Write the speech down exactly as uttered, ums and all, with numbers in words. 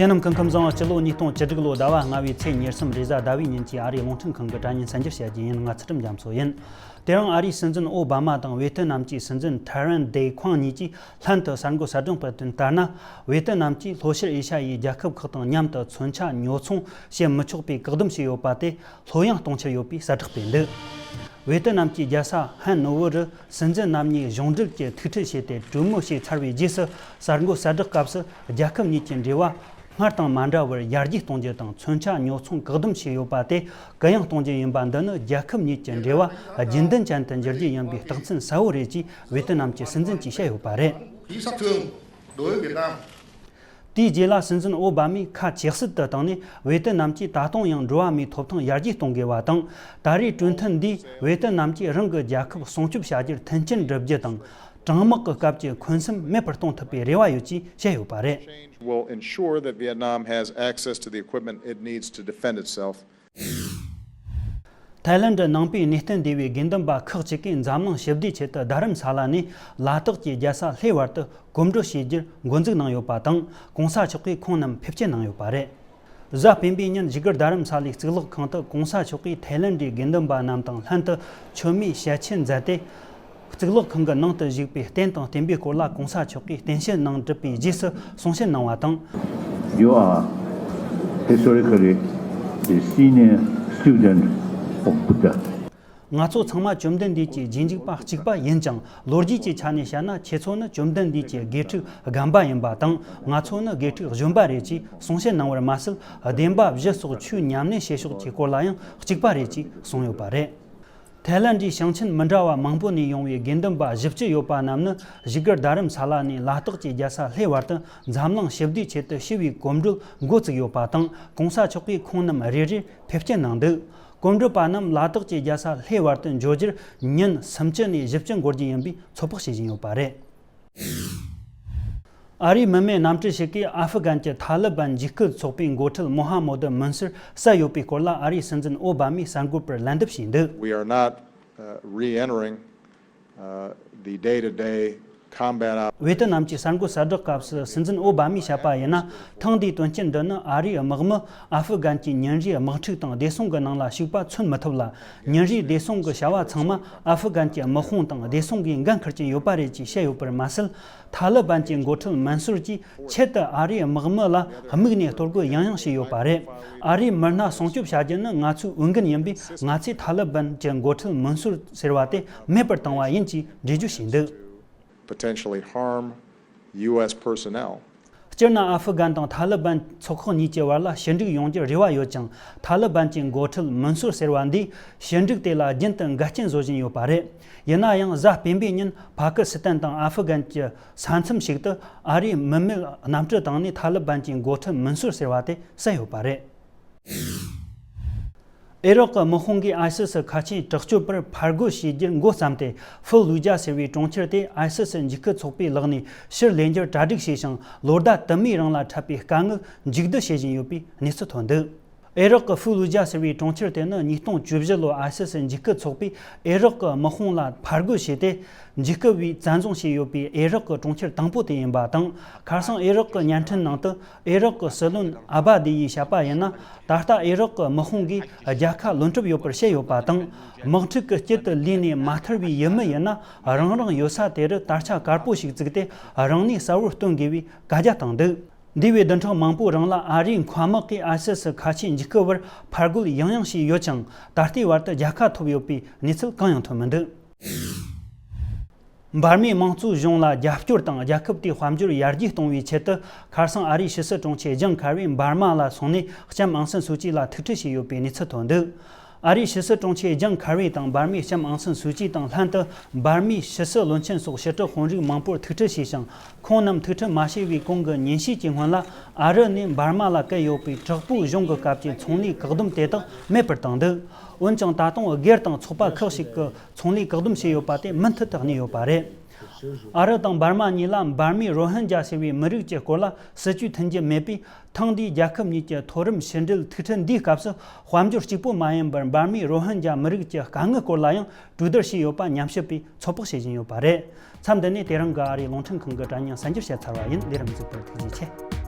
ཁྱེད་རྣམས་སྐུ་ཁམས་བཟང་། སྤྱི་ལོ་ཉིས་སྟོང་བཅུ་དྲུག་ལོ་ཟླ་བ་ལྔ་པའི་ཚེས་ཉེར་གསུམ་རེས་གཟའ་ཟླ་བའི་ཉིན་གྱི་ཨ་རིའི་རླུང་འཕྲིན་ཁང་གི་དྲ་བརྙན་གསར་འགྱུར་བཤད་རྒྱུ་ཡིན། ང་ཚུལ་ཁྲིམས་རྒྱ་མཚོ་ཡིན། དེ་རིང་ཨ་རིའི་སྲིད་འཛིན་ཨོ་བྷ་མ་དང་ཝེ་ཏི་ནམ་གྱི་སྲིད་འཛིན་ཐེ་རེན་ཌེ་ཁོང་གཉིས་ཀྱིས་ལྷན་དུ་གསར་འགོད་གསལ་བསྒྲགས་སྤེལ་དོན་ལྟར་ན། ཝེ་ཏི་ནམ་གྱིས་ལྷོ་ཤར་ཨེ་ཤ་ཡའི་རྒྱལ་ཁབ་ཁག་དང་མཉམ་དུ་མཚོན་ཆ་ཉོ་ཚོང་བྱེད་མི་ཆོག་པའི་བཀག་སྡོམ་བྱས་ཡོད་པ་དེ་ལྷོད་ཡངས་གཏོང་འཆར་ཡོད་པའི་གསལ་བསྒྲགས་སྤེལ་འདུག་ཝེ་ཏི་ནམ་གྱི་རྒྱལ་ས་ཧན་ནོ་ཝུ་རུ་སྲིད་འཛིན་རྣམ་གཉིས་གཞུང་འབྲེལ་གྱི་ཐུག་འཕྲད་བྱས་ཏེ་གྲོས་མོལ་བྱས་ཚར་བའི་རྗེས་སུ། གསར་འགོད་གསལ་བསྒྲགས་སྐབས་སུ་རྒྱལ་ཁབ་གཉིས་ཀྱི་འབྲེལ་བ་སྔར་དང་མ་འདྲ་བར་ཡར་རྒྱས་གཏོང་རྒྱུ་དང་མཚོན་ཆ་ཉོ་ཚོང་བཀག་སྡོམ་བྱས་ཡོད་པ་དེ་གུ་ཡངས་གཏོང་རྒྱུ་ཡིན་པ་འདི་ནི་རྒྱལ་ཁབ་གཉིས་ཀྱི་འབྲེལ་བ་རྒྱུན་ལྡན་ཅན་དུ་འགྱུར་རྒྱུ་ཡིན་པའི་རྟགས་མཚན་གསལ་བོ་རེད་ཅེས་ཝེ་ཏི་ནམ་གྱི་སྲིད་འཛིན་གྱིས་བཤད་ཡོད་པ་རེད། དེའི་རྗེས་ལ་སྲིད་འཛིན་ཨོ་བྷ་མས་ཁ་ཇེ་གསལ་དུ་བཏང་ནས། ཝེ་ཏི་ནམ་གྱིས་ད་དུང་ཡང་འགྲོ་བ་མིའི་ཐོབ་ཐང་ཡར་རྒྱས་གཏོང་དགོས་པ་དང་། ད་རེས་གྲོས་མཐུན་འདིས་ཝེ་ཏི་ནམ་གྱིས་རང་གི་རྒྱལ་ཁབ་སྲུང་སྐྱོབ་བྱ་རྒྱུར་མཐུན་རྐྱེན་སྒྲུབ་རྒྱུ་དང་། གྲང་དམག་གི་སྐབས་ཀྱི་འཁོན་སེམས་མེད་པར་གཏོང་ཐུབ་པའི་རེ་བ་ཡོད་ཅེས་བཤད་ཡོད་པ་རེད། Will ensure that Vietnam has access to the equipment it needs to defend itself. ཐའི་ལན་ཌི་ནང་པའི་གནས་བརྟན་སྡེ་བའི་དགེ་འདུན་པ་ཁག་ཅིག་གིས་འཛམ་གླིང་ཞི་བདེའི་ཆེད་དུ་རྡ་རམ་ས་ལ་ནས་ལ་དྭགས་ཀྱི་རྒྱལ་ས་ལྷེ་བར་དུ་གོམ་བགྲོད་བྱེད་རྒྱུར་འགོ་འཛུགས་གནང་ཡོད་པ་དང་། གོང་ས་མཆོག་གིས་ཁོང་རྣམས་ཕེབས་སྐྱེལ་གནང་ཡོད་པ་རེད། གཟའ་སྤེན་པའི་ཉིན་བཞུགས་སྒར་རྡ་རམ་ས་ལའི་གཙུག་ལག་ཁང་དུ་གོང་ས་མཆོག་གིས་ཐའི་ལན་ཌིའི་དགེ་འདུན་པ་རྣམས་དང་ལྷན་དུ་མཆོད་མེ་ཞལ་ཆད་མཛད་དེ། གཙུག་ལག་ཁང་གི་ནང་དུ་བཞུགས་པའི་རྟེན་དང་བརྟེན་པའི་སྐོར་ལ་གོང་ས་མཆོག་གིས་རྟེན་བཤད་གནང་གྲུབ་པའི་རྗེས་སུ་གསུང་བཤད་གནང་བ་དང་། You are historically the senior student of Buddha. ང་ཚོ་ཚང་མ་བཅོམ་ལྡན་འདས་ཀྱི་རྗེས་འཇུག་པ་གཅིག་པ་ཡིན་ཅིང་། ལོ་རྒྱུས་ཀྱི་ཆ་ནས་བཤད་ན། ཁྱེད་ཚོ་ནི་བཅོམ་ལྡན་འདས་ཀྱི་དགེ་ཕྲུག་རྒན་པ་ཡིན་པ་དང་། ང་ཚོ་ནི་དགེ་ཕྲུག་གཞོན་པ་རེད་ཅེས་གསུང་བཤད་གནང་བར་མ་ཟད། བདེན་པ་བཞི་སོགས་ཆོས་ཉམས་ལེན་བྱེད་ཕྱོགས་ཀྱི་སྐོར་ལ་ཡང་གཅིག་པ་རེད་ཅེས་གསུངས་ཡོད་པ་རེད། ཐའི་ལན་ཌིའི་ཞིང་ཆེན་མི་འདྲ་བ་མང་པོ་ནས་ཡོང་བའི་དགེ་འདུན་པ་བཞི་བཅུ་ཡོད་པ་རྣམས་ནི་བཞུགས་སྒར་རྡ་རམ་ས་ལ་ནས་ལ་དྭགས་ཀྱི་རྒྱལ་ས་ལྷེ་བར་དུ་འཛམ་གླིང་ཞི་བདེའི་ཆེད་དུ་ཞི་བའི་གོམ་བགྲོད་འགོ་བཙུགས་ཡོད་པ་དང་། གོང་ས་མཆོག་གིས་ཁོང་རྣམས་རེ་རེར་ཕེབས་སྐྱེལ་གནང་འདུག་གོམ་བགྲོད་པ་རྣམས་ལ་དྭགས་ཀྱི་རྒྱལ་ས་ལྷེ་བར་དུ་འབྱོར་རྒྱུར་ཉིན་སུམ་ཅུ་ནས་བཞི་བཅུ་འགོར་རྒྱུ་ཡིན་པའི་ཚོད་དཔག་བྱེད་བཞིན་ཡོད་པ་རེད། ཨ་རིའི་མི་མེད་གནམ་གྲུ་ཞིག་གིས་ཨ་ཧྥུ་གན་གྱི་ཐ་ལི་བན་འཇིགས་སྐུལ་ཚོགས་པའི་འགོ་ཁྲིད་མོ་ཧ་མོ་དི་མུན་སུར་བསད་ཡོད་པའི་སྐོར་ལ་ཨ་རིའི་སྲིད་འཛིན་ཨོ་བྷ་མས་གསར་འགོད་པར་ལན་འདེབས་བྱས་འདུག We are not, uh, re-entering, uh, the day-to-day combat op- ཝེ་ཏི་ནམ་གྱི་གསར་འགོད་གསལ་བསྒྲགས་སྐབས་སུ་སྲིད་འཛིན་ཨོ་བྷ་མས་བཤད་པ་ཡིན་ན། ཐེངས་འདིའི་དོན་རྐྱེན་འདི་ནི་ཨ་རིའི་དམག་མི་ཨ་ཧྥུ་གན་གྱི་ཉིན་རེའི་དམག་འཁྲུག་དང་བདེ་སྲུང་གི་ནང་ལ་ཞུགས་པ་མཚོན་མི་ཐུབ་ལ། ཉིན་རེའི་བདེ་སྲུང་གི་བྱ་བ་ཚང་མ་ཨ་ཧྥུ་གན་གྱི་དམག་དཔུང་དང་བདེ་སྲུང་གིས་འགན་འཁུར་གྱིན་ཡོད་པ་རེད་ཅེས་བཤད་ཡོད་པར་མ་ཟད། ཐ་ལི་བན་གྱི་འགོ་ཁྲིད་མན་སུར་གྱིས་ཆེད་དུ་ཨ་རིའི་དམག་མི་ལ་དམིགས་ནས་གཏོར་རྒོལ་ཡང་ཡང་བྱས་ཡོད་པ་རེད། ཨ་རིའི་མི་སྣ་སྲུང་སྐྱོབ་བྱ་རྒྱུ་ནི་ང་ཚོའི་འོས་འགན་ཡིན་པས། ང་ཚོས་ཐ་ལི་བན་གྱི་འགོ་ཁྲིད་མན་སུར་ཟེར་བ་དེ་མེད་པར་བཏང་བ་ཡིན་ཅེས་འགྲེལ་བརྗོད་བྱས་འདུག Potentially harm U S personnel. སྤྱིར་ན་ཨ་ཧྥུ་གན་དང་ཐ་ལི་བན་ཚོགས་ཁག་གཉིས་ཀྱི་བར་ལ་ཞི་འགྲིག་ཡོང་རྒྱུར་རེ་བ་ཡོད་ཀྱང་། ཐ་ལི་བན་གྱི་འགོ་ཁྲིད་མུན་སུར་ཟེར་བ་འདིས་ཞི་འགྲིག་དེ་ལ་རྒྱུན་དུ་འགལ་རྐྱེན་བཟོ་བཞིན་ཡོད་པ་རེད། ཡིན་ན་ཡང་གཟའ་སྤེན་པའི་ཉིན་ཕ་ཀི་སི་ཐན་དང་ཨ་ཧྥུ་གན་གྱི་ས་མཚམས་ཤིག་ཏུ་ཨ་རིའི་མི་མེད་གནམ་གྲུ་བཏང་ནས་ཐ་ལི་བན་གྱི་འགོ་ཁྲིད་མུན་སུར་ཟེར་བ་དེ་བསད་ཡོད་པ་རེད། ཨེ་རག་གི་དམག་དཔུང་གིས་ཨའི་སི་སི་ཁ་ཆེའི་དྲག་སྤྱོད་པར་ཕར་རྒོལ་བྱེད་རྒྱུར་འགོ་བརྩམས་ཏེ། ཧྥུ་ལུ་ཇ་ཟེར་བའི་གྲོང་ཁྱེར་དེ་ཨའི་སི་སི་འཇིགས་སྐུལ་ཚོགས་པའི་ལག་ནས་ཕྱིར་ལེན་རྒྱུར་གྲ་སྒྲིག་བྱས་ཤིང་། ལོ་ཟླ་དུ་མའི་རིང་ལ་འཕྲད་པའི་དཀའ་ངལ་མཇུག་བསྡུ་བྱེད་བཞིན་ཡོད་པའི་གནས་ཚུལ་ཐོན་འདུག་ཨེ་རག་གི་ཧྥུ་ལུ་ཇ་ཟེར་བའི་གྲོང་ཁྱེར་དེ་ནི་ཉིས་སྟོང་བཅུ་བཞི་ལོར་ཨའི་སི་སི་འཇིགས་སྐུལ་ཚོགས་པས་ཨེ་རག་གི་དམག་དཔུང་ལ་ཕར་རྒོལ་བྱས་ཏེ། འཇིགས་སྐུལ་བས་བཙན་བཟུང་བྱས་ཡོད་པའི་ཨེ་རག་གི་གྲོང་ཁྱེར་དང་པོ་དེ་ཡིན་པ་དང་། ཁ་སང་ཨེ་རག་གི་བརྙན་འཕྲིན་ནང་དུ། ཨེ་རག་གི་སྲིད་བློན་ཨ་བ་དི་ཡིས་བཤད་པ་ཡིན་ན། ད་ལྟ་ཨེ་རག་གི་དམག་དཔུང་གིས་རྒྱལ་ཁ་ལོན་གྲབས་ཡོད་པར་བཤད་ཡོད་པ་དང་། དམག་འཁྲུག་གི་དཀྱིལ་དུ་ལུས་ནས་མ་ཐར་བའི་ཡུལ་མི་ཡིན་ན། རང་རང་ཡོད་ས་དེ་རུ་དར་ཆ་དཀར་པོ་ཞིག་བཙུགས་ཏེ། རང་ནུས་གསལ་བོར་སྟོན་དགོས་པའི་བཀའ་རྒྱ་བཏང་འདུག་འདས་པའི་བདུན་ཕྲག་མང་པོའི་རིང་ལ་ཨ་རིའི་མཁའ་དམག་གིས་ཨའི་སི་སི་ཁ་ཆེའི་འཇིགས་སྐུལ་བར་ཕར་རྒོལ་ཡང་ཡང་བྱས་ཡོད་ཀྱང་། ད་ལྟའི་བར་དུ་རྒྱལ་ཁ་ཐོབ་ཡོད་པའི་གནས་ཚུལ་གང་ཡང་ཐོན་མི་འདུག་འབར་མའི་དམངས་གཙོའི་གཞུང་ལ་རྒྱབ་སྐྱོར་དང་། རྒྱལ་ཁབ་དེའི་དཔལ་འབྱོར་ཡར་རྒྱས་གཏོང་བའི་ཆེད་དུ། ཁ་སང་ཨ་རིའི་ཕྱི་སྲིད་དྲུང་ཆེ་ཇོན་ཁ་རི་འབར་མ་ལ་སོང་ནས་ལྕམ་ཨང་སན་སུའུ་ཅི་ལ་ཐུག་འཕྲད་བྱས་ཡོད་པའི་གནས་ཚུལ་ཐོན་འདུག་ཨ་རིའི་ཕྱི་སྲིད་དྲུང་ཆེ་ཇོན་ཁ་རི་དང་འབར་མའི་ལྕམ་ཨང་སན་སུའུ་ཅི་དང་ལྷན་དུ། འབར་མའི་ཕྱི་སྲིད་བློན་ཆེན་སོགས་ཕྱི་དྲིལ་དཔོན་རིགས་མང་པོར་ཐུག་འཕྲད་བྱས་ཤིང་། ཁོང་རྣམས་ཐུག་འཕྲད་མ་བྱས་པའི་གོང་གི་ཉིན་ཤས་ཀྱི་སྔོན་ལ། ཨ་རི་ནས་འབར་མ་ལ་བཀལ་ཡོད་པའི་དྲག་པོའི་གཞུང་གི་སྐབས་ཀྱི་ཚོང་ལས་བཀག་སྡོམ་དེ་དག་མེད་པར་བཏང་འདུག་འོན་ཀྱང་། ད་དུང་སྒེར་དང་ཚོགས་པ་ཁག་ཅིག་གིས་ཚོང་ལས་བཀག་སྡོམ་བྱས་ཡོད་པ་དེ་མུ་མཐུད་དུ་གནས་ཡོད་པ་རེད། ཨ་རི་དང་འབར་མ་གཉིས་ལ་འབར་མའི་རོ་ཧིན་ཇཱ་ཟེར་བའི་མི་རིགས་ཀྱི་སྐོར་ལ་སྲིད་ཇུས་མཐུན་རྒྱུ་མེད་པས། ཐེངས་འདིའི་རྒྱལ་ཁབ་གཉིས་ཀྱི་མཐོ་རིམ་ཕྱི་འབྲེལ་ཐུག་འཕྲད་འདིའི་སྐབས་སུ། དཔལ་འབྱོར་གཅིག་པུ་མ་ཡིན་པར་འབར་མའི་རོ་ཧིན་ཇཱ་མི་རིགས་ཀྱི་དཀའ་ངལ་སྐོར་ལ་ཡང་གྲོས་བསྡུར་བྱས་ཡོད་པ་ཉམས་ཞིབ་པས་ཚོད་དཔག་བྱེད་བཞིན་ཡོད་པ་རེད། མཚམས་འདི་ནས་དེ་རིང་གི་ཨ་རིའི་རླུང་འཕྲིན་ཁང་གི་དྲ་བརྙན་གསར་འགྱུར་བཤད་ཚར་བ་ཡིན། ལས་རིམ་གཟིགས་པར་ཐུགས་རྗེ་ཆེ།